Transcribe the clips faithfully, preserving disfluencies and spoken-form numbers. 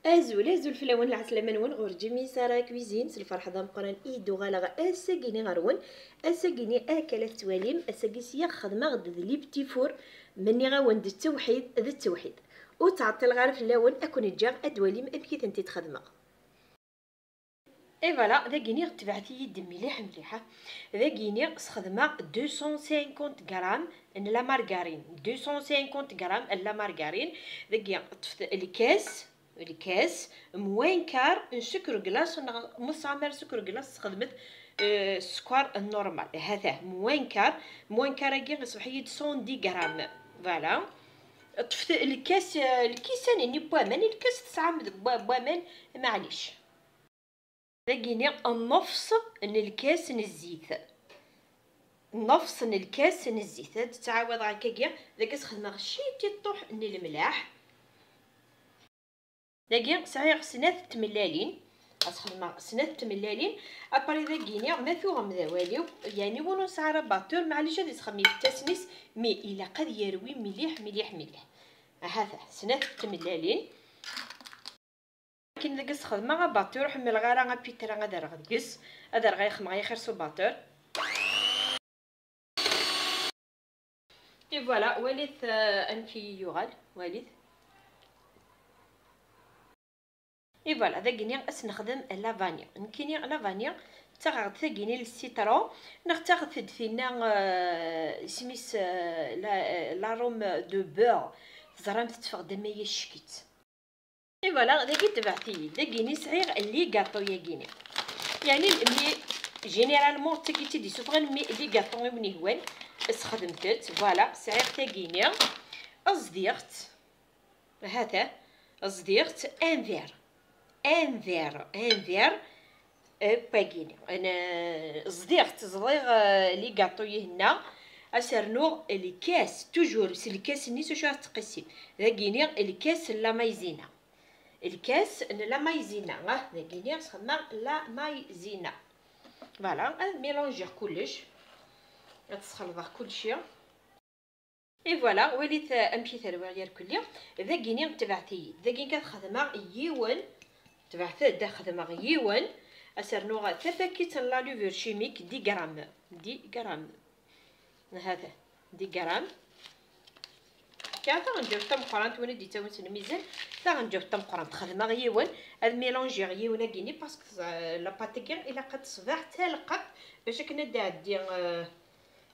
Azul, azul fell-awen, lɛeslama-nwen ɣur Jimmy Sara Cuisine, s lferḥ d ameqqran i d-uɣaleɣ ass-agi-ni ɣer-wen. Ass-agi-ni akka la tettwalim, ass-agi sya xedmeɣ-d d les petits fours, menniɣ-awen-d d tewḥid, d tewḥid. Ur ttɛeṭṭileɣ ara fell-awen, ad ken-ǧǧeɣ ad d-twalim amek i tent-id-xedmeɣ. Et voilà, dagi-ni tebɛet-iyi-d mliḥ mliḥ. Dagi-ni sxedmeɣ deux cent cinquante grammes n la margarine, deux cent cinquante grammes n la margarine. Dagi ṭṭfet lkas, lkas, moins quart n sucre glace, neɣ ma tesɛam ara sucre glace, sxedmet, euh, sskeṛ normal. Hata, moins quart, moins quart-agi iṣbeḥ-iyi-d cent dix grammes. Voilà. Ṭṭfet lkas, euh, lkisan-nni n waman, lkas tesɛam deg wa-, n waman, maɛlic. Dagi-ni nnefṣ n lkas n zzit. Nnefṣ n lkas n zzit. Ad ttɛawadeɣ akkagi, dagi sxedmeɣ ciṭiṭuḥ n lemlaḥ. Dagi sɛiɣ snat n tmellalin. Ad sxedmeɣ snat n tmellalin. Après dagi-ni, ma tuɣem d awal-iw, yani win ur nesɛi ara batteur, maɛlic ad isxedem ifettasen-is, mi ilaq ad yerwi mliḥ, mliḥ, mliḥ. Ahat snat n tmellalin. Akken deg sxedmeɣ abattur, ur ḥemmleɣ ara apitra ad rreɣ deg-s, ad rreɣ ay xedmeɣ ay xir s ubattur. Et voilà, walit, euh, amek i yuɣal, walit. Et voilà, dagini ad s-nexdem la vanille. Nekkini la vanille, ttaɣeɣ-d tagini le citron, neɣ ttaɣet-d tinna, euh, isem-is, euh, la, euh, l'arôme de beurre. Teẓram tetteffeɣ-d am ay ccekk-itt. Et voilà, dagi tebɛet-iyi-d. Dagini sɛiɣ les gâteaux-yagini. Yani, mi, généralement, d tagi i tt-id-isuffɣen, mi les gâteaux i wen-ihwan, sxedmet-tt. Voilà, sɛiɣ tagini, ẓdiɣ-tt. Hata, ẓdiɣ-tt, un verre. Un verre, un verre. Akk-agini. Ana ẓdiɣ, ẓdiɣ, euh, les gâteaux-ihenna. Ad s-rnuɣ lkas, toujours s lkas-nni s acu ara tettqissim. Dagini, lkas n la maïzena. Lkas n la maïzena. Ah, dagini, sxedmeɣ la maïzena. Voilà, ad mélangiɣ kullec. Ad sxelḍeɣ kulci. Et voilà, walit, euh, amek i terwiɣ yerkelli. Dagini tebɛet-iyi-d. Dagi kan xedmeɣ yiwen. Tebɛet-d, xedmeɣ yiwen. Ad s-rnuɣ tapakit n la levure chimique, dix grammes. Dix grammes. Hata, dix grammes. Kan taɣenǧawt tameqqrant, win i d-yettawin s lmizan, taɣenǧawt tameqqrant. Xedmeɣ yiwen, ad mélangiɣ yiwen-agini, parce que, euh, la pâte-agi ilaq ad teṣbeḥ d taleqqaqt, bac akken ad d-iɛeddi, euh,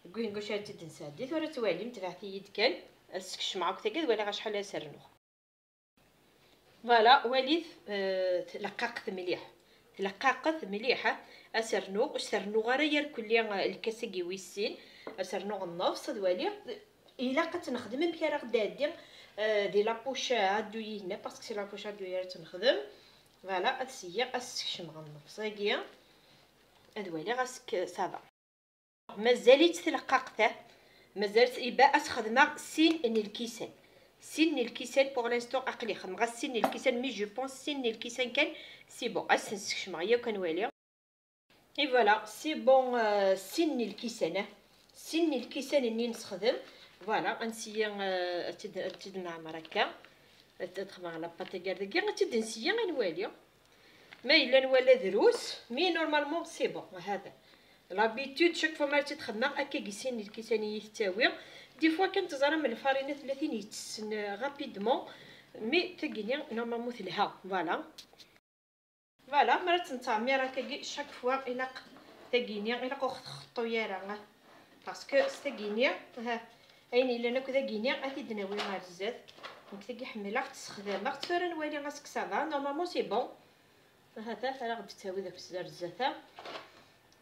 deg wihin n wacu ara tt-id-nesɛeddi. Tura ad twalim, tebɛet-iyi-d kan, ad skecmeɣ akk tagi, ad waliɣ acḥal ara s-rnuɣ. Voilà, walit, euh, tleqqaqet mliḥ. Tleqqaqet mliḥ, ah. Ad s-rnuɣ, ur s-rnuɣ ara yerkelli, euh, lkas-agi wis sin. Ad s-rnuɣ nnefṣ, ad waliɣ. Ilaq ad tt-nexdem amek ara ɣ-d-tɛeddi, euh, di la poche à douille-ihin, parce que c'est la poche à douille ara tt-nexdem. Voilà, ad seyyiɣ, ad s-skecmeɣ nnefṣ-agi. Ad waliɣ ask ça va. Mazal-itt tleqqaqt, ah. Mazal-itt, iba ad s-xedmeɣ sin n lkisan. Sin n lkisan, pour l'instant, aql-i xedmeɣ-as sin n lkisan, mais je pense sin n lkisan kan, c'est bon. Ad s-ten-skecmeɣ yakk ad nwali. Et voilà, c'est bon, euh, sin n lkisan, ah. Sin n lkisan-nni nesxedem. Voilà, ad nseyyi, euh, ad tt-id, ad tt-id-neɛmer akka. Ad, ad xedmeɣ la pâte-agi ar dagi, ad tt-id-nseyyi ad nwali. Ma yella nwala drus, mais normalement c'est bon, hada. L'habitude, chaque fois ma ara tt-id-xedmeɣ, akka i sin n lkisan i yi-tettawi. Des fois kan teẓram lfarina tella tin yettessen rapidement, mais tagini normalement telha, voilà. Voilà, mi ara tt-nettɛemmir akkagi, chaque fois ilaq tagini, ilaq ur ɣ-txeṭṭu ara. Parce que s tagini, ha, ayen yellan akk dagini, ad t-id-nawi ɣer zdat. Donc tagi ḥemmleɣ-tt, ssexdameɣ-tt, tura nwali ask ça va. Normalement c'est bon. Ahat ara ɣ-d-tawi d akk zer zdat-a.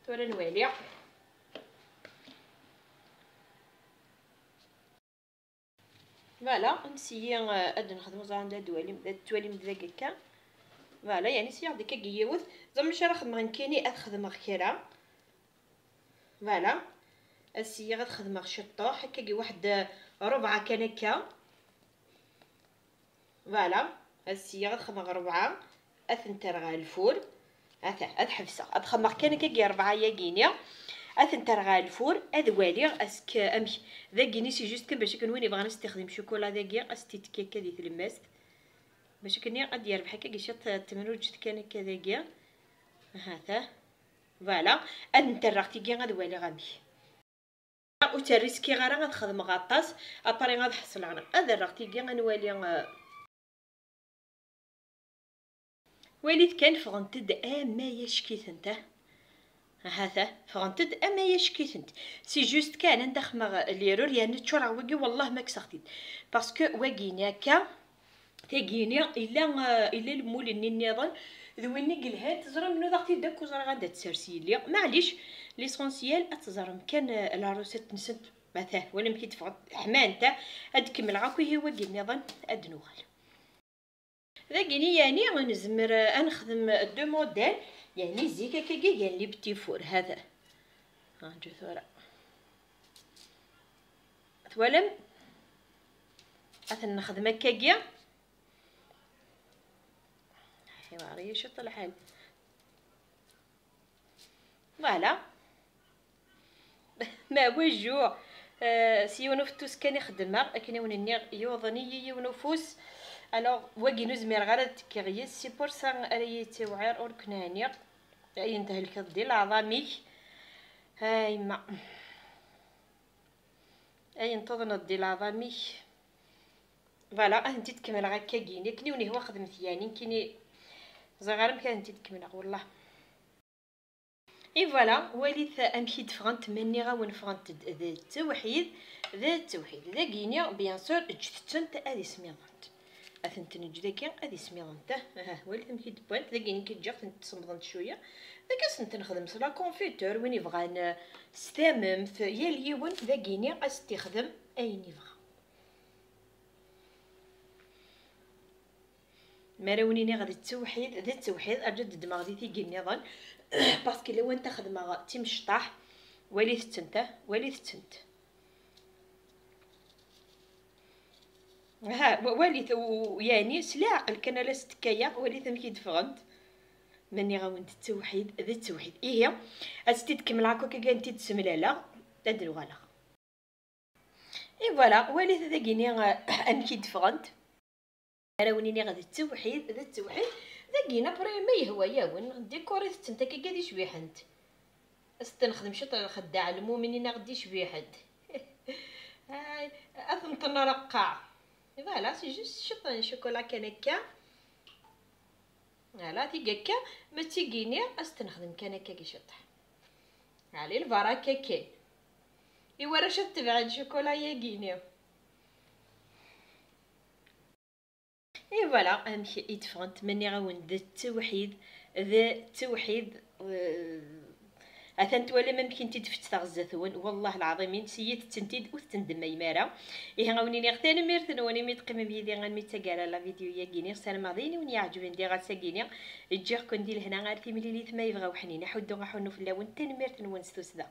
Tura nwali. Voilà, nseyyi, euh, ad nexdem uẓar anda ad twalim, ad twalim deg akka. Voilà, yani seyyiɣ-d akka yiwet. Ẓer macu ara xedmeɣ nekkini, ad xedmeɣ kra. Voilà. Ad seyyiɣ ad xedmeɣ ciṭṭuḥ, akkagi waḥed, euh, rebɛa kan akka. Voilà, ad seyyiɣ ad xedmeɣ rebɛa, ad tent-rreɣ ɣer lfur. Ata, ad ḥebseɣ. Ad xedmeɣ kan akkagi rebɛa-yagi-ni. Ad tent-rreɣ ɣer lfur, ad waliɣ ask amek. Dagi-ni, c'est juste kan bac akken win yebɣan ad s-t-ixdem ccukula dagi, ad s-t-ittekki akka di tlemmast. Bac akken ad d-yerbeḥ akka ciṭ temruǧt kan akka dagi. Hata. Voilà. Ad nterreɣ tigi ad waliɣ amek. Ur tt-riskiɣ ara ad xedmeɣ aṭas, après ad ḥeṣleɣ. Ad rreɣ tigi ad nwali, eh. Walit kan, ffɣent-d ama yack-itent, ah. Ahat, ah, ffɣent-d ama yack-itent. C'est juste kan anda xedmeɣ l'erreur, yerna ččureɣ wagi, wallah ma kkseɣ-t-id. Parce que wagini akka, tagini, illa, eh, illa lmul-nni nniḍen, d win i yelhan, teẓram, nudaɣ-t-id akk, ur ẓriɣ anda tt-sers yelli. Maɛlic, l'essentiel ad teẓrem kan, eh, la recette-nsent. Atah, walam ki teffɣent ḥmant, ah. Ad kemmleɣ akk ihi wagi nniḍen, ad nuɣal. Dagini, yeɛni, nezmer, eh, ad nexdem deux modèles, yeɛni zik akkagi gan les petits fours, hata. Rǧu tura. Twalam? Ad ten-nexdem akkagi. Iwɛer-iyi ciṭ lḥal. Voilà. Ma wajju, eh, s yiwen ufettus kan i xeddmeɣ, akken i wen-nniɣ, yuḍen-iyi yiwen ufus. Alors, wagi ur zmireɣ ara ad tekkiɣ yes, c'est pour ça ara yi-yettiwɛir, ur ken-ɛniɣ. Ayen thelkeḍ di leɛḍam-ik. A yemma. Ayen tuḍneḍ di leɛḍam-ik. Voilà, ad tent-id-kemmleɣ akkagi. Nekni ur nehwa xedmet yani, nekkini ẓriɣ ara amek ad tent-id-kemmleɣ, wellah. Et voilà, walit amek i d-ffɣent, ma nniɣ-awen ffɣent-d d ttewḥid, d ttewḥid. Dagini, bien sûr, ǧǧet-tent ad ismiḍent. Ad tent-neǧǧ dagi ad ismiḍent. Ah, ah, walit amek i d-wwant. Dagini ki ǧǧiɣ-tent semmḍent cwiya. Dagi ad sent-nexdem s la confiture, win ibɣan, eh, s tamemt, yal yiwen dagini ad s-t-ixdem ayen ibɣa. Mi ara wen-iniɣ d ttewḥid, d ttewḥid, arǧu ad ddmeɣ di tigi nniḍen, parce que lawan ta xedmeɣ d timecṭaḥ, walit-tent, ah, walit-tent. Ha, wa-, walit, u-, u-, yani, s leɛqel kan ala s tekkayeɣ, walit amek i d-ffɣent. Ma nniɣ-awen d ttewḥid, d ttewḥid. Ihi, ad tt-id-kemmleɣ akk akka, ad tt-id-semlaleɣ, ad d-uɣaleɣ. Et voilà, walit dagini, eh, amek i d-ffɣent. Ara wen-iniɣ d ttewḥid, d ttewḥid. Dagini, après, ma yehwa-yawen, dikurit-tent akka d icbiḥent. Ad s-ten-nexdem ciṭ n lxeddaɛ, lmumnin a ɣ-d-icbiḥent. Ay, ad tent-nreqqeɛ. Voilà, c'est juste ciṭ n ccukula kan akka. Voilà, tigi akka, ma d tigini, ad s-t-nexdem kan akka ciṭ. Allez, lbaraka kan. I warrac ad tebɛen ccukula-yagini. Et voilà, amek i d-ffɣent, ma nniɣ-awen d ttewḥid, d ttewḥid, euh, atan twalam amek i tent-id-fettteɣ zdat-wen, wallah lɛaḍim, siyit-tent-id, ur tent-ndemmay ara. Ihi, a wen-iniɣ tanemmirt-nwen imi d-teqqimem yid-i almi d taggara la vidéo-yagi-ni, ssarameɣ d ayen i wen-iɛeǧben diɣ ass-agi-ni. Ǧǧiɣ-ken di lehna ar timlilit ma yebɣa uḥnin, aḥuddu aḥunnu fell-awen, tanemmirt-nwen s tussda.